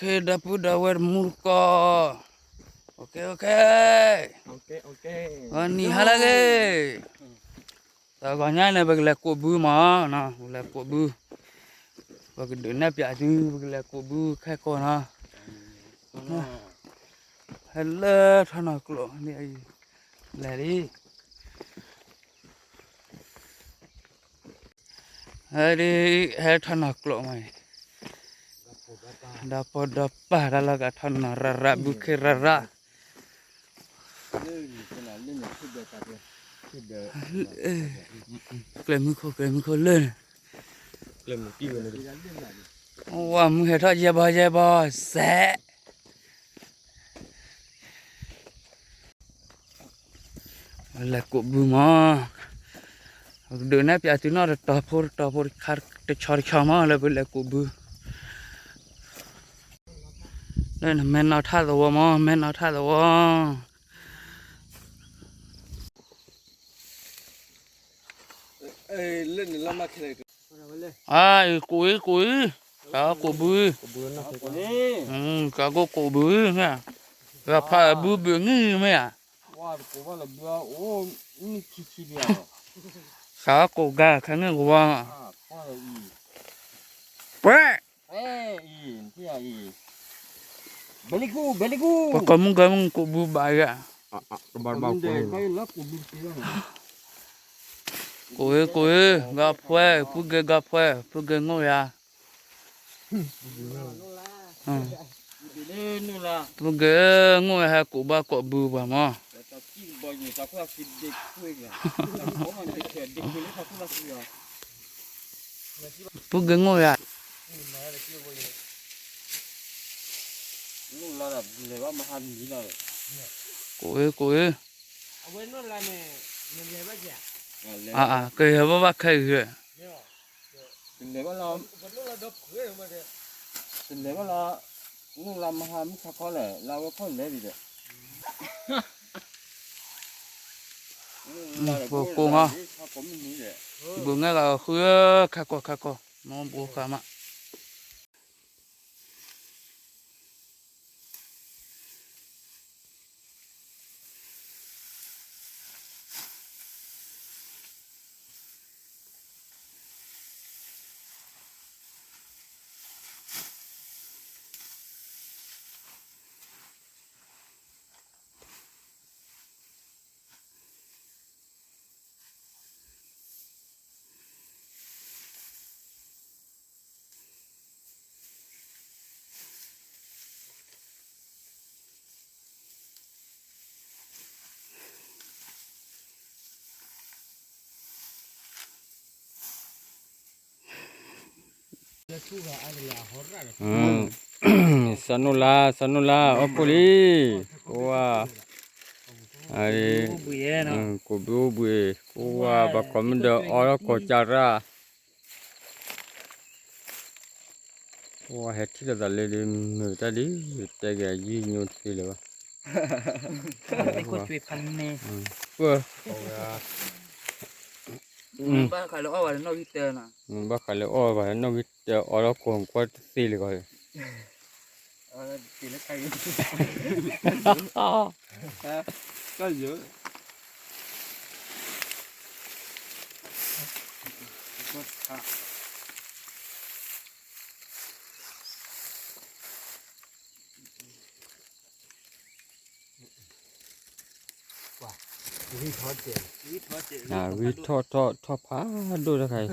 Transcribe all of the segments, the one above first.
ဒီပုၢ်ဒီဝဲၢ်တမူတကိး, ဂီၤနံၤဟါလၢအဂ့ၤ, တဂီၤညါန့ၣ် ပကလဲၤကိးဘုမး, ပကလဲၤကိးဘု, ပကဒုးနဲၣ်ပၠးသု ပကလဲၤကိးဘုခဲကိာ်နီၤ, ဟဲလၢထီၣ်နီၢ်ကျိး, လဲၤလံ ဟဲထီၣ်နီၢ်ကျိးမး, ဒီဖိဒီပၢ်တၢ်လီၢ်ကထီၣ်နီၢ်ရၣ်ရၣ် ဘုခ့ရၣ်ရၣ်, ကျဲမုၢ်ခိၣ် ကျဲမုၢ်ခိၣ်လၢန့ၣ်, ဝဲမုၢ်ဟဲထီၣ်ယဲၢ်ဘီယဲၢ်ဘီစဲး လဲၤကိးဘုမး, ဒုးနဲၣ်ပၠးသုနီၢ်တတီၤဖိတတီၤဖိတဆီတဆီမး လၢပလဲၤကိးဘု, လၢနမဲနီၢ်ထၣ်သဝီမး မဲနီၢ်ထၣ်သဝီ အကိးအံၤ ကိးအံၤ, ကကိးဘု, ကကိးဘု, ဂၤဖးဘုဘုးငံၢ်မ့ၢ်ဧါ, ကကိးဂၤခဲန့ၣ်ကဝီၤ, ပှဲၤ ပကိးမုၢ်ဂၤမုၢ်ကိးဘုဘၣ်ဂၤ, ကိးအံၤ ကိးအံၤ, ဂၤဖှဲ ပုၢ်ဂ့ၤဂၤဖှဲ ပုၢ်ဂ့ၤငိၣ်ယၤ, ပုၢ်ဂ့ၤငိၣ်ယၤဟဲကိးဘၣ်ကိးဘုပှၤမး, ပုၢ်ဂ့ၤငိၣ်ယၤ ကိးအံၤ ကိးအံၤ, ကဟဲဘၣ်ဘၣ်ခဲအံၤ, တလဲၤဘၣ်လီၤ, တလဲၤဘၣ်လီၤ, နုာ်လီၤမဟါမုၢ်ဆါခီလဲၣ် လၢအဝဲခီၣ်လဲၤဒံးဒီး, ကိးကိးမး, ဘုးငဲဂၤဃု, ခါကီၢ်ခါကီၢ်, မ့ၢ်ဘိဃာ်မး စီၤနူၢ်လါ စီၤနူၢ်လါ အိၣ်ဖှိၣ်လံ, ကိးဝါ, ကိးဘုအိၣ်ဘှံး, ကိးဝါ ဘၣ်ကိးမုၢ်ဒီးအီထီၣ်ကိးကၢ်ရၣ်, ကိးဝါဟဲထံၣ်လိာ်သးလၢဒ်မုာ်တၢ်ဒ် တဲက့ၤအယုၢ်ညိတသ့လၢၤဘၣ်, ပှၤ ဘၣ်ဃးလၢအီၣ်ဘၣ်လၢနီၢ်ဂံၢ်တၢ်နီၤ, ဘၣ်ဃးလၢအီၣ်ဘၣ်လၢနီၢ်ဂံၢ်တၢ်အီလီၤကိးကွၢ်တသ့လၢၤဂီၤ, ဝံထီၣ်ထီၣ်ထီၣ်ဖးဒိၣ်တခါအံၤ,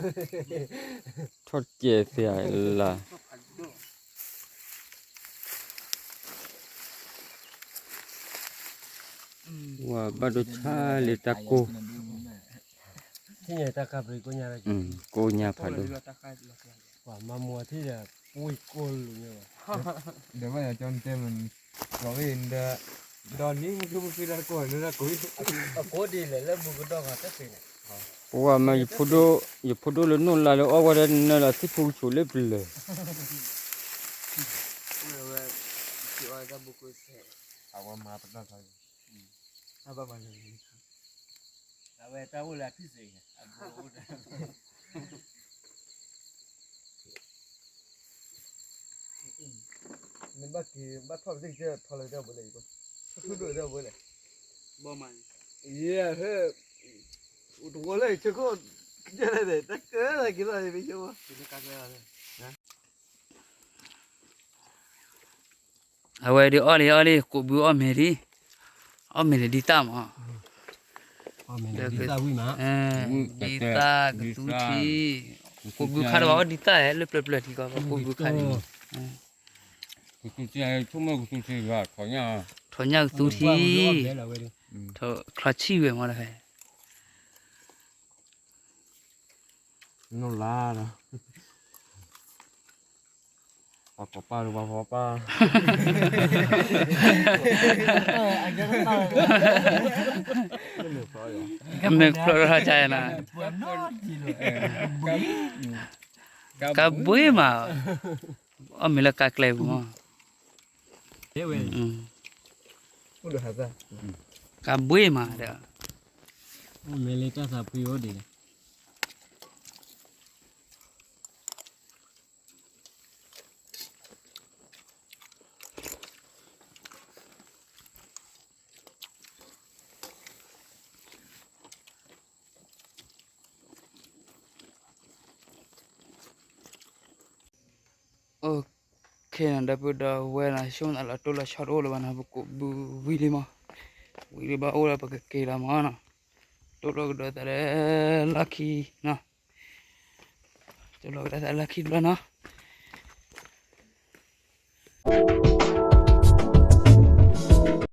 ထီၣ်ကဲးသ့ဧါလၢ်, ဝဲဘၣ်ဒိဆါလံတၢ်ကိၢ်, ကိၢ်ညါဖးဒိၣ်, ပှၤမၤမူအထံၣ်ဒီး ပှ့ၤကိၢ်လူၤညါဘၣ်, ဒီးဘၣ်ယၤကၠီတဲမး, လီၤဂ့ၢ်ဒီး, ဒီးနံၤမုၢ်ခုမုၢ်ခုတၢ်တကိၢ်လၢတၢ်ကိၢ်, အကိၢ်ဒ်လဲၣ်လၢမုၢ်ကဒီဂၤတသ့န့ၣ်, ပဝဲမ့ၢ် ယဖိဒိၣ်လၢနူၢ်လါလၢအီၣ်ဝဲဒီးနၢလီၤသံၣ်ဖိကဆိးလၢပျၢၤ, ဝဲ, အဝဲမၤပတီၢ်ခါ, အဝဲတၢ်အိၣ်လၢအဖံၣ်စ့ၢ်ကီး, အဘိအိၣ်ဒီး, မ့ၢ် က့ၤဘၣ်ထီၣ်ပစ့ၢ်ကီးထီလၢတၢ်ဘိလဲၣ်, ထီၣ်ဒိၣ်တၢ်ဘိလဲၣ်, ယဲၢ်, တဝီလၢဆၢခိၣ်, ယဲၢ်လဲၣ် တၢ်ကၢလၢက့ၤလီၤ ယဲၢ်, အဝဲဒုးအီၣ်လံအီၣ်လံ ကိးဘုအီၣ်မ့ၤလံ, အီၣ်မ့ၤန့ၣ်ဒ်တၢ်မး, ဒ်တၢ်ကသူထံ, ကိးဘုခါတဘၣ်အီၣ်ဒ်တၢ်လၢပျၢၤပျၢၤထံကီး ကိးဘုခါန့ၣ်, ထီၣ်ညၣ်ကသူထံ, ချီဆံၣ်ဝဲမးလၢဖဲ, နီၢ်လါဒီး ပှၤကိးပၢ်ဒီးပှၤဖီပၢ်, မ့ၢ်ဖျီထီၣ်ကါအံၤနီၤ, ကါဘှ့မး, အီၣ်မ့ၤလၢကါကျဲပူၤမး, ကါဘှ့မးဒီး, မ့ၢ်လၢတၢ်သးဖှံအိၣ်ဒံး အိၣ်ခ့နီၤ ဒီပုၢ်ဒီဝဲၢ်နီၤ ဆိကမိၣ်သးလီၤတိၢ်လီၤဆီတအိၣ်လၢၤဘၣ်နီၤ ပကိးဘုဝံၤလံမး, ဝံၤလၢဘၣ်အိၣ်ဒီးပကက့ၤလီၤမးနီၤ, တိၢ်လီၤကဒီးသးလၢလီၢ်ခံနီၤ, တိၢ်လီၤကဒီးသးလၢလီၢ်ခံတဘျီနီၤ.